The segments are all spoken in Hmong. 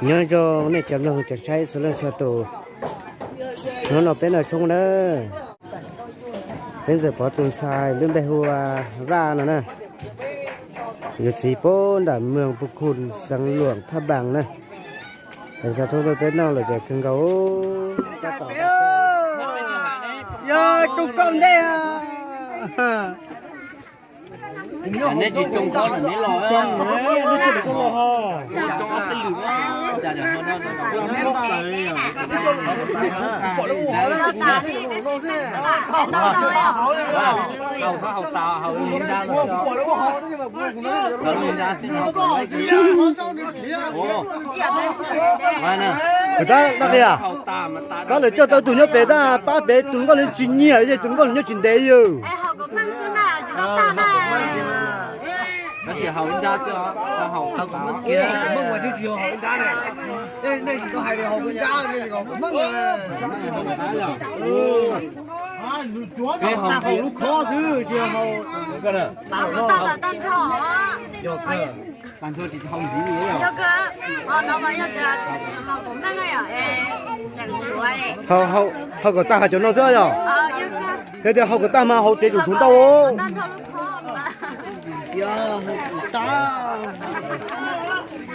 Nyob zoo nej cov mloog cov saib txhua leej txhua tus, hnub no peb noj tshoob na. Peb ntxawm pov tus ntxhais lub npe hu ua Vaj no na, yug txiv puag nram moos Pus Khus, xeev Luam Thaj Npaas na. Ntxhais tshoob rau peb noj lom zem kawg nkaus. Yog tsoom koj ntej. Neb tsis tsoo khob los neb los. Kuv tab, koj lawv coj tau tus nyob pem tab pab pem, tus nkauj lawv tsis nyiam, tus nkauj lawv nyob tsis ntev yog. Hau kom tag hais cov no xwb yog. Yog tias hau kom tag mas hau tsev tsum tshuv ntau.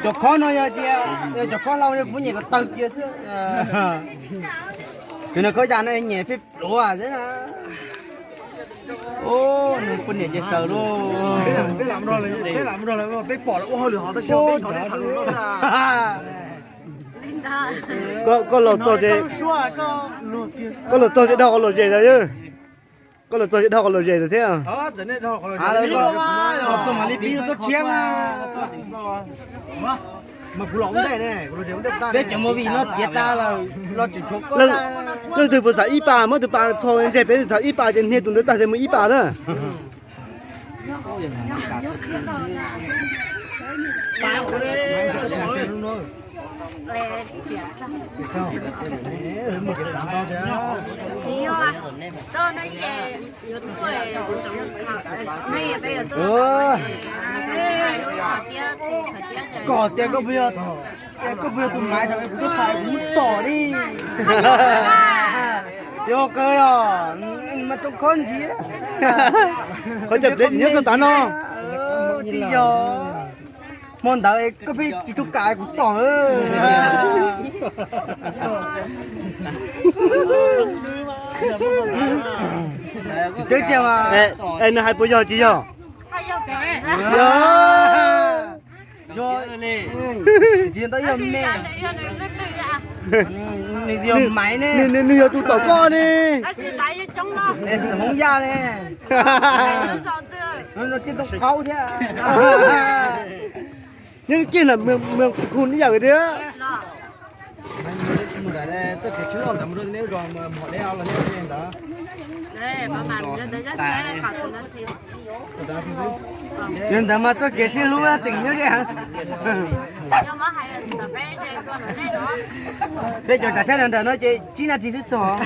Cov khob no yog tias, cov khob hlau yog kuv nyem kom tawg kiag xwb. Tus no khob ya no nyem pheej pluav xwb na. Nws poj niam ces sawv lauj. Peb lam mus rau lawv, peb pom lawv ua hauj lwm hov tab sis peb hnov nej tham lus no xwb. Koj los txog ces, koj los txog ces dhau qhov lom zem lawm. Koj los txog ces dhau qhov lom zem lawm thiab. Peb cov movie no tiav tas lawm, los tseem tshuav koj. Leej twg puas txham ib pas, muab tus pas txhos ntseg pem, txham ib pas ces hnia tus ntawd tag ces mus ib pas na. Koj tias koj puas yog, koj puas yog tus maiv thaum kuv tuaj tham kuv muab tom li. Yog kawg os, mas rau khob ntxiv. Qhov cawm plev nyob txog tav no. Tsis yog, hmo ntawd koj pheej tsis tau kam kuv tom. Twb tiag mas. Es nws hais puas yog tsis yog? Yog. Tsis yog ntau yog me. Nws yog maiv ne. Nws yog tus tom koj ne. Hmoob Yaj ne. Tij Toob Qaub thiab. Nyob kiag na, mus khu ib yam tiag. Yog ntawd mas txoj kev sib hlub teem nyob ze. Peb cov tsav tsheb ntawm no ces tsib nas this xwb txog.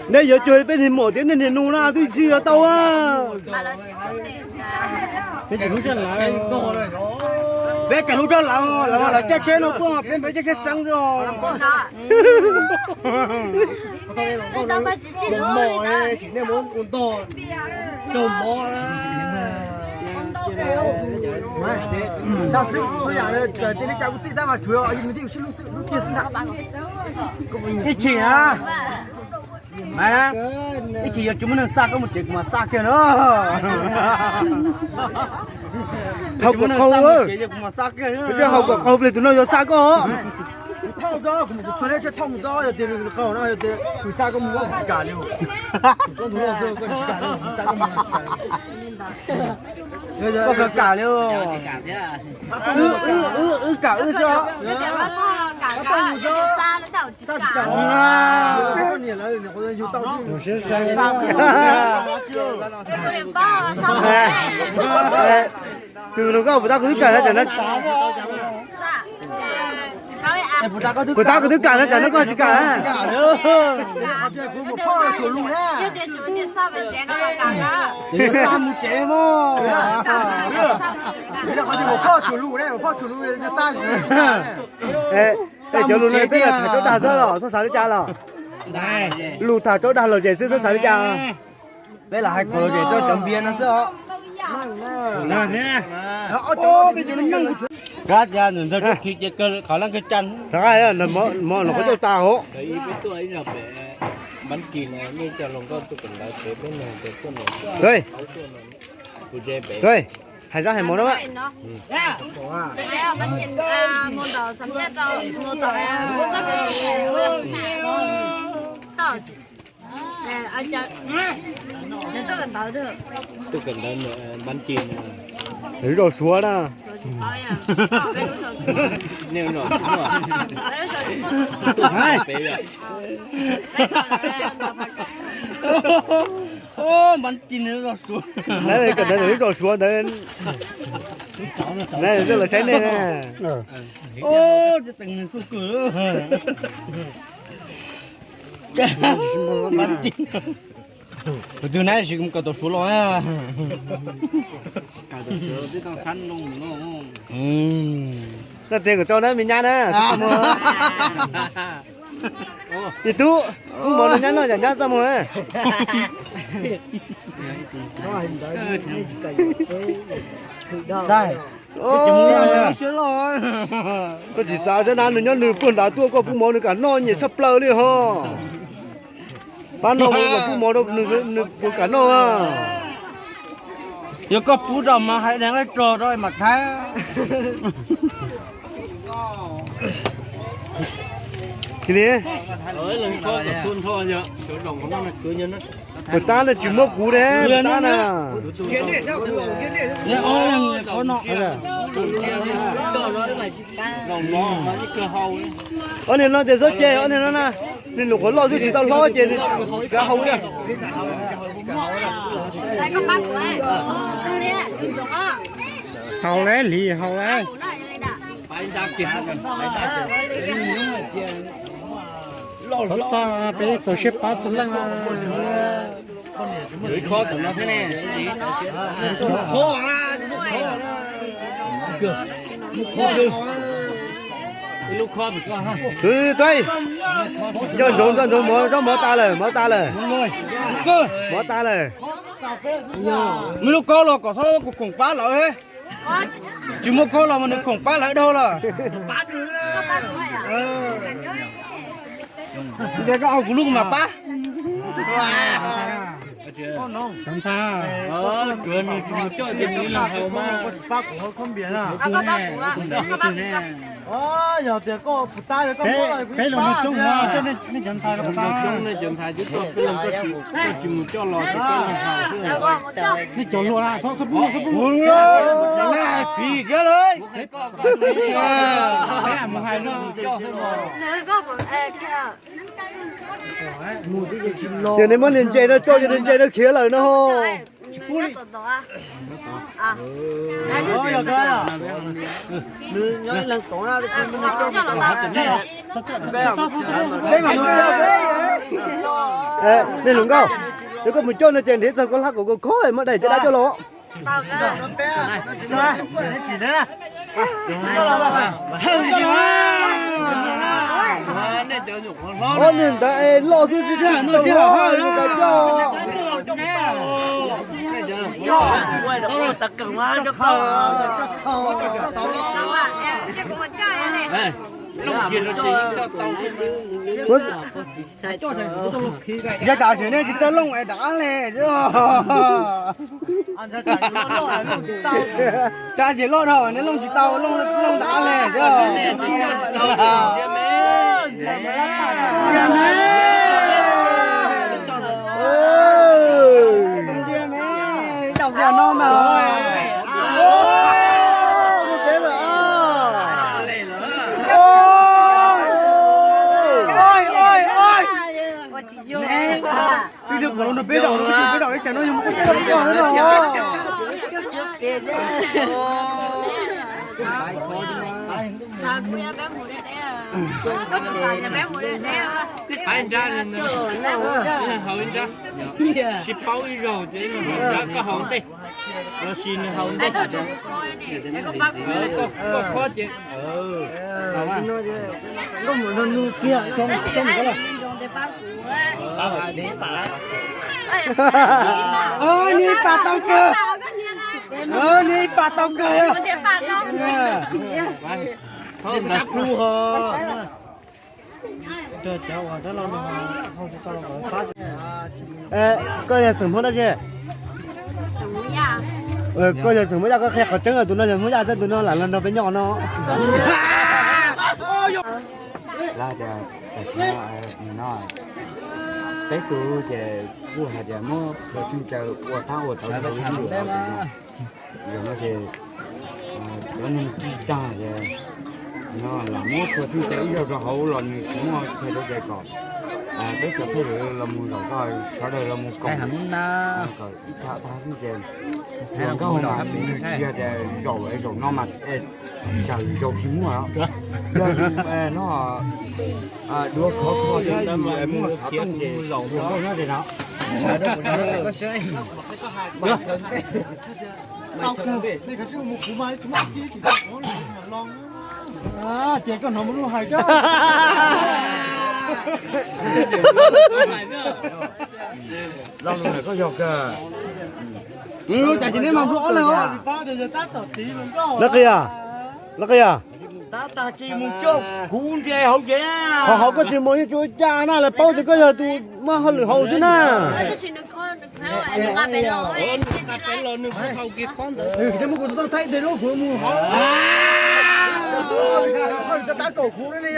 Nej yuav cuag peb niag muam thiab nej niag nus na twb tsis yuav tau. Peb tseem hlub tshaj lawv, lawv caij tsheb no tuaj, peb peb caij tsheb xeeb xwb. Ib tshim a, ib tshim yog tsis muaj neeg xa koj mus tsev kuv mam xa kiag na. Hau kom qau, hau kom qau pliag tus no yuav xa koj. Kuv thauj xwb, kuv mus kuv txhua lub tsheb thauj mus xwb, yog tias nws qau no yog tias kuv xa koj mus kuv tsis kam li. Kuv txob ntug loj xwb koj tsis kam li, kuv xa koj mus tsis kam li. Koj kawg kam li. Wb kam wb xwb. Xa tsis kam. Koj niam lawv yug tau xwb. Tus hluas nkauj puas tab kuv twb kam na, tam na. Kuv tab kuv twb kam no, tsam no koj tsis kam. Cov lus no peb tham rau dag xwb los txhob xav li cas los? Lus tham rau dag lom zem xwb, txhob xav li cas. Peb lam hais kom lom zem rau cov npias no xwb os. Kab ya nws nrog rau khi ces kawg qhov leej kawg cag. Rov qab, mov los qhov cauj tas hov. Hais zaj hais mov no. Tuaj kawm ntawv, npab ci, lub rau Suav na. Npab ci, lub rau Suav ntawd. Lawv saib nej na. Tus twg nab sis kom tau Suav los. Koj tias kom tso na me nyab na. Ib tug, ub, mov no nyab noj yam nyab txaj muag. Koj tsis xav xwb na, nws nyob nws puag nrad tuaj, koj pub mov nws kam noj nyiam tshaj plaws li ho. Pab no mus kom pub mov rau nws, nws puas kam noj. Yog koj pub rau mas hais dheev qab rog rau mas thab. Cia li. Puas tab no tsis muab kuv ne, puas tab na. Ob niag no ces txhob cem, ob niag no na, nws nyuam qhuav loj twb tsis tau hlob ces kav hau li. Haus lawm, hliv haus lawm. Thov txog peb txaus siab pab txhua leej. Tus, nco ntsoov, nco ntsoov mov, zaub mov tas lawm, mov tas lawm. Mov tas lawm. Muaj lub kaub los kom txhob khoom pab lawv. Tsis muaj kaub los mas nws khoom pab lawv dhau lawm. Ces koj au kuv lub mas pab. Yog tias koj puas tab, peb los coob, nej cov ntxhais los puas tab? Nej cov hluas na, txhob pub, txhob pub. Phim kiag lawm. Ces nej muab niag ntses no tso, ces niag ntses no khiav lawm no. Nej hluas nkauj, yog koj mus coj no ces nrhiav txog koj hlab kom koj khob muab daim caj dab coj los. Ob niag ntawd es loj xwb tsis tau hlob, mus tas coj. Yog tsam sim nej tsis txawj looj es dab le. Tsa ces loj dhau, nej looj tsis tau, looj dab le. Ntsia me, ib tau kiag no mas. Ua peb lawm. Twb yog kuv los nrog peb zaum, peb zaum ib tsam no yog mus kuj tau. Hais nrab, haus ib nrab. Tsis paub ib zaug ces nrab koj haus ntej. Los sis nws haus ntej. Koj khob ces. Nws ib pas tau kawg. Nws ib pas tau kawg. Sab plhu ho. Koj yog xeem Hmoob dab tsi? Koj yog xeem Hmoob Yaj, koj qhia qhov tseeb, tus no yog Hmoob Yaj thiab tus no lam los nrog peb nyob no. Lawv tias tam sim no, no, peb tus ces kuj hais tias muab txhua txheej caw ua tab ua tau rau ib lwm no. Yog no ces cov neeg tsis tag ces no lam muab txhua txheej caw ib zaug rau hauv los nws tsis muaj chaw rau ces kom peb cov phooj ywg los mus zaum tau, sawv daws los mus koom kom ib thaj tag xwb ces nkauj mas nws tsis yog tias zaum zaum no mas es tsawg zaum tsis muaj. Yog no duav khov kho ces muaj xov tooj ces nkauj nyob ces no. Ces koj hnov muaj lus hais koj. Lus hais koj yog kawg. Cas tsis neb mas nplua ob leeg os. Lawv qia, lawv qia. Tab tag kis mus coj kuv ntiag hauv ces. Qhov hauv koj tsis mus yeej tsis ua cas na, lawv paub tias koj yog tus muaj hauj lwm hauv xwb na. Muab kuv xov tooj thaij tes rau kuv mus hauv. Tab kaum kuv li.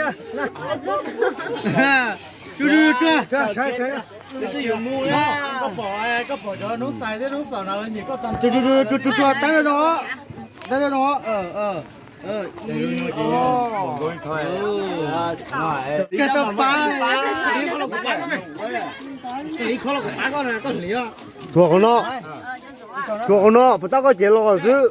Tsuag tsuag tsuag. Koj pom, koj pom cov noob xais thiab noob xaus no lawv nyiam koj tag. Tsuag tsuag tsuag, tab no, tab no. Koj tau pab. Tshuav qhov no, tshuav qhov no puas tab koj cev los xwb.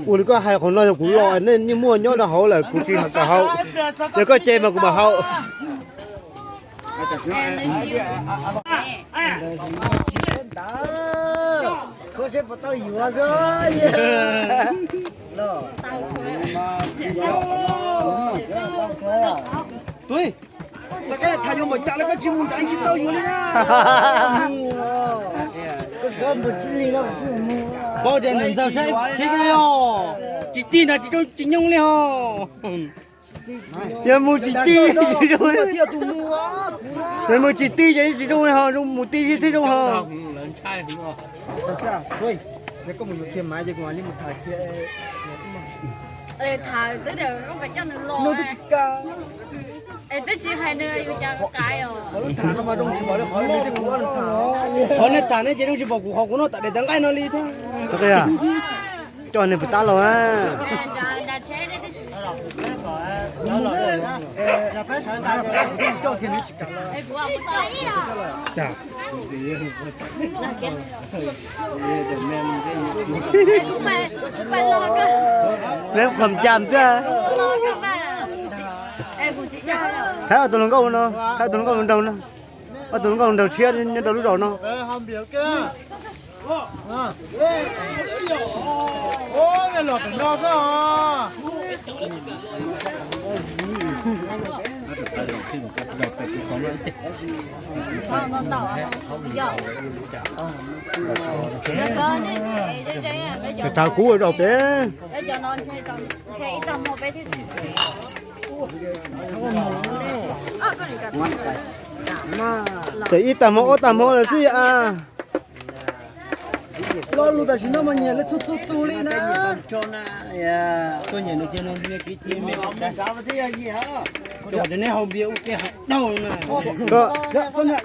Ua li koj hais qhov no yog kuv los, nej yeej muaj nyob rau hauv lawm kuv tsis kam haus. Yog koj cev mas kuv mam haus. Txawm koj tham yuav npaum cas los koj tsis mus nrad tsis tau yuav li na. Paub tias ntxawg saib tsis tij nrad tsis zoo tsis nyoog li ho. Yog mus tsis tij, yog mus tsis tij ces tsis zoo li ho, zoo mus tij thiaj zoo ho. Qhov nej tham ne ces zoo tsis pom kuv qhov kuv noj tam daim tawv nqaij no li thiab. Coj nws puas tab los. Neb qhov cam xwb. Thaij ob tug hluas nkauj no, thaij ob tug hluas nkauj nraug no. Ob tug hluas nkauj nraug tshiab nyob rau lub zos no. Tsav kub zaum pem. Ces ib tag hmo ob tag hmo lawm xwb a. Lo lus tam sim no mas nyiam lawv txhua txhua tus li na. Koj nyiam nws ces nws nyiam kiv ces me. Koj,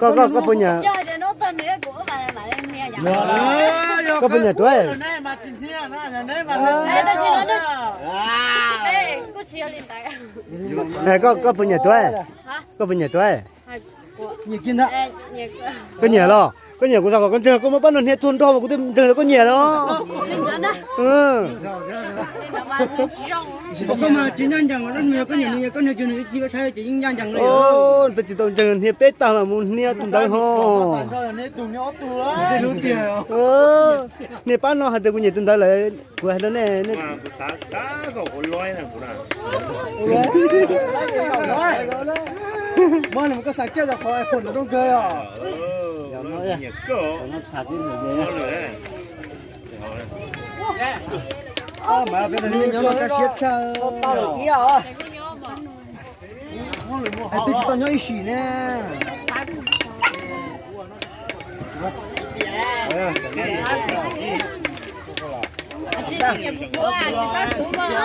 koj, koj puas nyiam? Koj puas nyiam Tuav? Koj, koj puas nyiam Tuav? Koj puas nyiam Tuav? Koj nyiam los? Koj nyiam kuv xav kom koj ntseeg koj muab pab no hnia txhua nrho mas kuv thiaj ntseeg koj nyiam los. Koj mas tsis ncaj ncees, koj nyiam nws, koj nyiam nws tsis ua tshaj ces yeej ncaj ncees li. Peb tsis tau ntseeg hnia peb tag mas mus hnia tus ntawd ho. Niag pab no hais tias kuv nyiam tus ntawd lawm, kuv hais rau nej. Twb tsis tau nyob ib sim ne.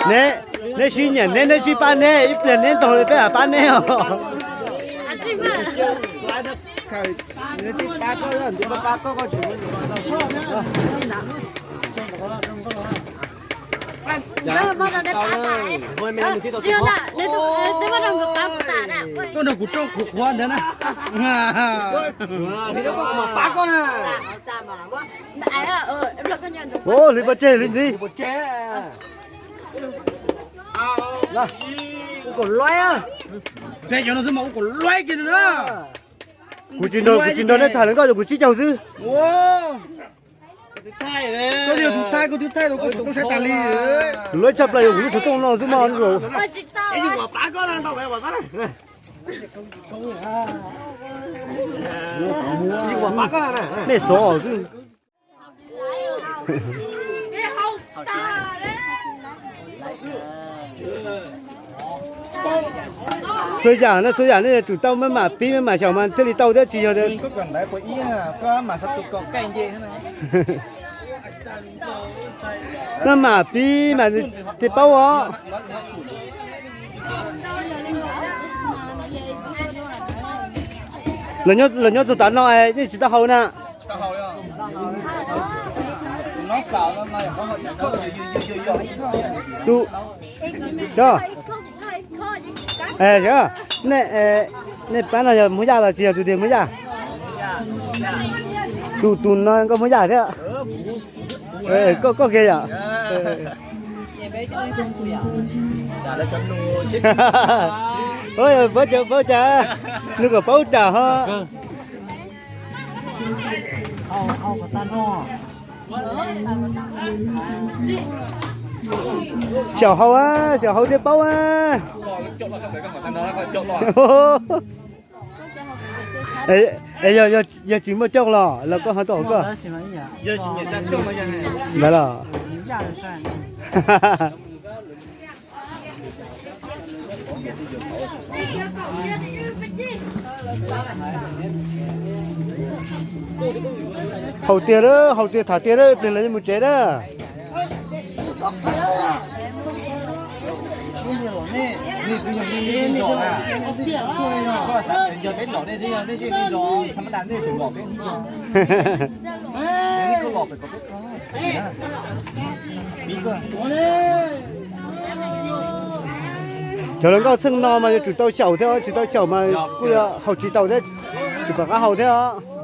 Neb, neb sib nyiam neb, neb sib pab neb, ib pliag neb ntog li peb pab neb os. Koj nrog kuv rooj qhuav qhuav ntawd na. Pab koj na. Hliv pov tseg hliv ntxiv. Ua kom luaib, ua kom luaib kiag na. Kuv tsis nrog, kuv tsis nrog nej tham lawv nkauj, kuv sib caug xwb. Koj twb yog tus thaij, koj twb thaij rau koj saib tas li. Luaib tshaj plaws yog kuv lub xov tooj no xwb mog. Nej xov xwb. Txhua yam na, txhua yam nej yuav tsum tau maj mam pib maj mam xyaum mas thiaj li tau thiab tsis yog tias maj mam pib mas thiaj paub os. Los nyob txog tav no es nej tsis tau haus na. Tus, nej, nej pab no yog Hmoob Yaj los tsis yog tus tiag Hmoob Yaj? Tus, tus no nkauj Hmoob Yaj thiab. Koj, koj kiag yom. Paub cas, paub cas, nws kom paub cas ho. Xyaum haus, xyaum haus thiaj paub. Yog tsis muaj coj los, los koj ho tuaj hauv koj. Ntawd los. Haus tiag, haus tiag tham tiag, ib pliag lawv yuav mus tsev na. Cov hluas nkauj txheej no mas yuav tsum tau xyaum thiab, tsis tau xyaum mas kuj haus tsis tau thiab, tsis pom qab haus thiab.